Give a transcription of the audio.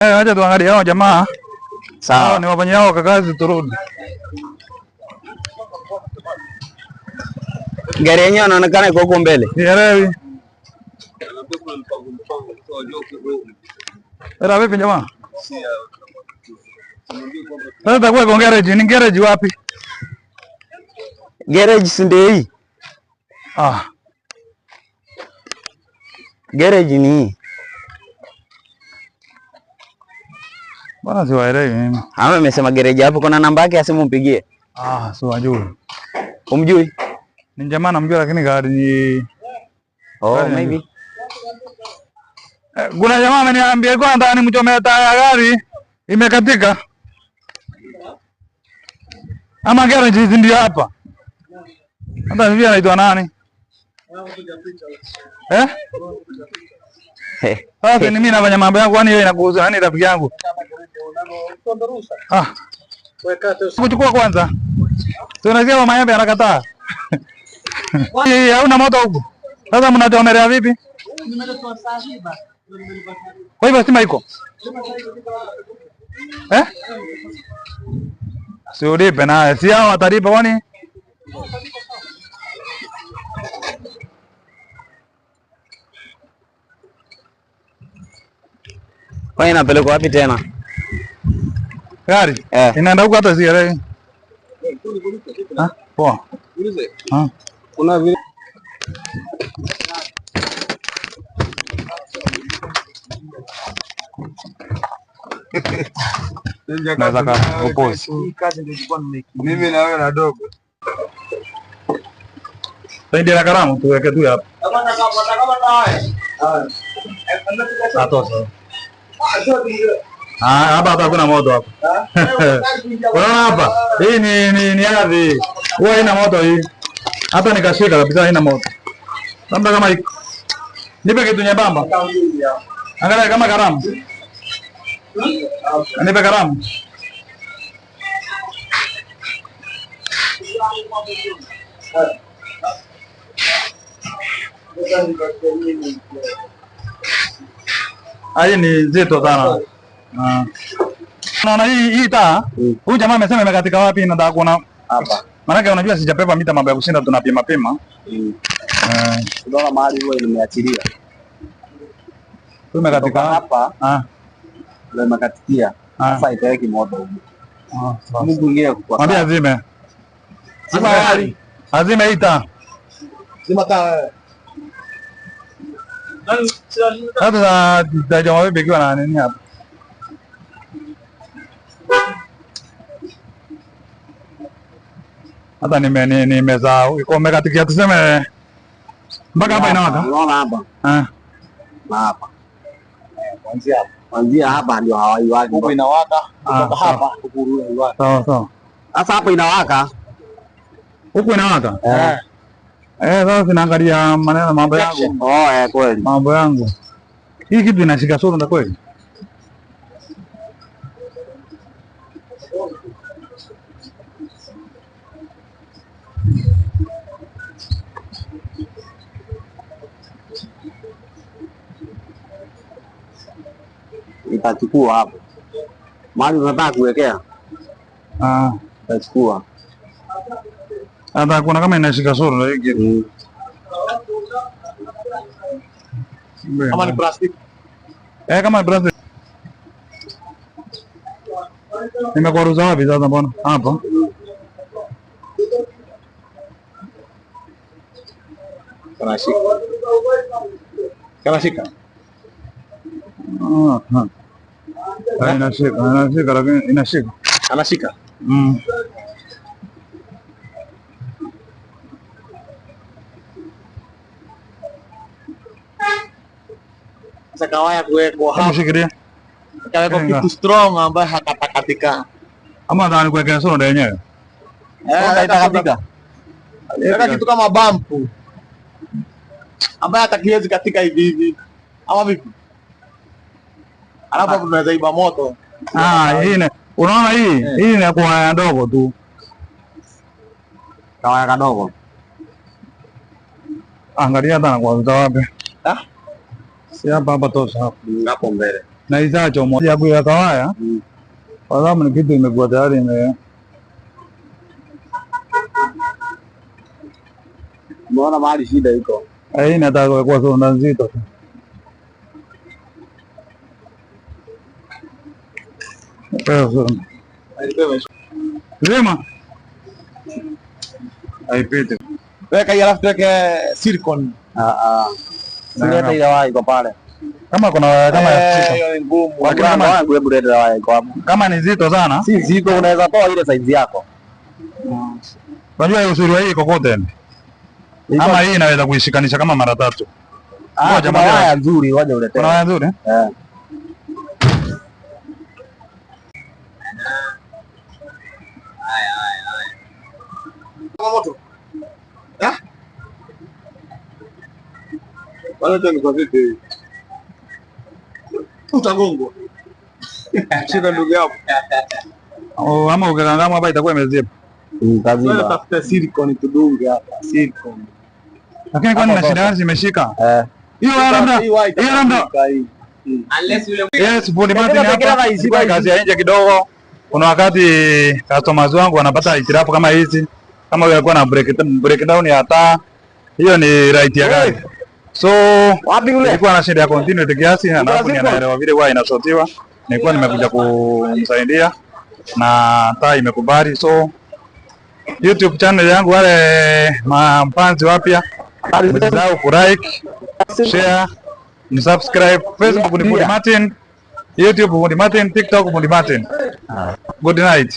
Eh, acha tuangalie hao jamaa. Sawa. Ni wafanya hao kazi turudi. Gari yenyewe inaonekana iko huko mbele. Sielewi. Era vipi jamaa? Sasa itakuwa iko garage, ni garage wapi? Garage si ndio hii? Ah, Garage ni hii. bwana siwaelewi mimi. Ama amesema garage hapo kuna namba yake asimu mpigie. Ah, siwajui. Umjui? Ni jamaa namjua lakini gari ni Oh, Gari maybe. Eh, kuna jamaa ameniambia alikuwa anataka nimchomee taa ya gari imekatika. Ama garage hizi ndio hapa. Hata sijui anaitwa nani? Eh? Sasa ni mimi nafanya mambo yangu, kwani hiyo inakuhusu nani rafiki yangu? Ah. Kuchukua kwanza. Si unasikia mama yambe anakataa. Hii hauna moto huku. Sasa mnachomelea vipi? Kwa hivyo stima iko? Eh? Si ulipe naye, si hao watalipa kwani? Kwani inapelekwa wapi tena? Gari Eh. inaenda huko hata sielewi. Ah, poa. Ah. Kuna vile Naweza ka oppose. mimi na wewe na dogo. Saidia na kalamu tuweke tu hapa. Atosha. Ah, hapa hapa hakuna moto hapa. Unaona hapa? Hii ni ardhi. Huwa haina moto hii. Hata nikashika kabisa haina moto. Labda kama iko. Nipe kitu nyembamba. Angalia kama kalamu. Nipe kalamu. Ah, hii ni nzito sana. Ah. Unaona hii taa? Huyu jamaa amesema imekatika wapi nataka kuona Hapa. Maanake unajua sijapepa mita mambo ya kushinda tunapima pima. Mm. Eh, Unaona mahali huwa imeachilia. huyu imekatika Hapa Ah. ndio imekatikia. Ah. Sasa itaweki moto huko. Ah, sawa. Mungu mwingine kwa. Mwambie azime. Zima gari. Azime hii taa. Zima taa. Sasa za jamaa vipi ikiwa na nini hapa? Hata nimesahau. Iko imekatikia tuseme mpaka hapa inawaka. Unaona hapa? Ah. Na hapa. Kuanzia hapa. Kuanzia hapa ndio hawaiwaki. Huku inawaka, Ah, kutoka hapa huku inawaka. Sawa sawa. Sasa hapo inawaka. Huku inawaka. Eh. Eh, sasa sinaangalia maneno mambo yangu. Oh, eh kweli. Mambo yangu. Hii kitu inashika sura na kweli. Itachukua hapo. Mahali unataka kuwekea Ah, itachukua. hata kuna kama inashika sura hii kitu. Mm. Kama ni plastiki. Eh, kama brother. Nimekwaruza wapi sasa mbona? Hapa. Kanashika. Kanashika. Ah, ah. Ah, inashika lakini inashika. Anashika. Mm. Sasa kawaya kuwekwa Hebu hapa. shikilia. Kawekwa Tenga. kitu strong ambayo hakatakatika. Ama nadhani kuwekea sura ndio yenyewe. Eh, Itakatika. Weka kitu kama bampu ambaye hata kiwezi katika hivi hivi ama vipi? Alafu hapo tunaweza iba moto. Ah, hii ni unaona hii? Hii inakuwa ya ndogo tu. Kawaya kadogo. Angalia hata nakwaruza wapi. Ah? Si hapa hapa tosha hapa. Hapo mbele. Na isacho ya kuweka waya kwa sababu ni kitu imekuwa tayari ime Umeona mahali shida iko. Hii inataka kuwa sonda nzito. Zima. Haipiti. Weka hii alafu tuweke silicone. Ah ah. Sileta ile waya iko pale. Kama kuna kama Eh, hiyo ni ngumu. Lakini Kama wangu hebu leta waya iko hapo. Kama ni nzito sana, Si ziko unaweza toa ile size yako. unajua uzuri wa hii kokote. Ama hii inaweza kuishikanisha kama mara tatu. Ah, Ngoja, kuna ngoja. waya nzuri, ngoja uletee. Kuna waya nzuri? Eh. Moto. Ah? Wala tu ni kwa vipi? Utagongwa. Shika ndugu yako. Oh, ama ukikangama hapa itakuwa imeziba. Wewe Kaziba. tafuta silicone tudunge hapa. Silicone. Lakini kwani na shida gani imeshika? Eh. Hiyo labda, Hii waya hiyo labda. itaharibika hii. Unless yule Yes, fundi Martin Pekee hapa. na Ilikuwa kazi ya nje kidogo. Kuna wakati customers wangu wanapata hitilafu kama hizi, kama huyu alikuwa na breakdown ya taa. Hiyo ni right ya gari. So Wapi ule? nilikuwa na shida ya continuity kiasi na hapo ni anaelewa vile huwa inasotiwa. Nilikuwa nimekuja kumsaidia na taa imekubali. So YouTube channel yangu, wale mafans wapya, msisahau kulike, share, msubscribe. Facebook ni Fundi Martin, YouTube Fundi Martin, TikTok Fundi Martin. Good night.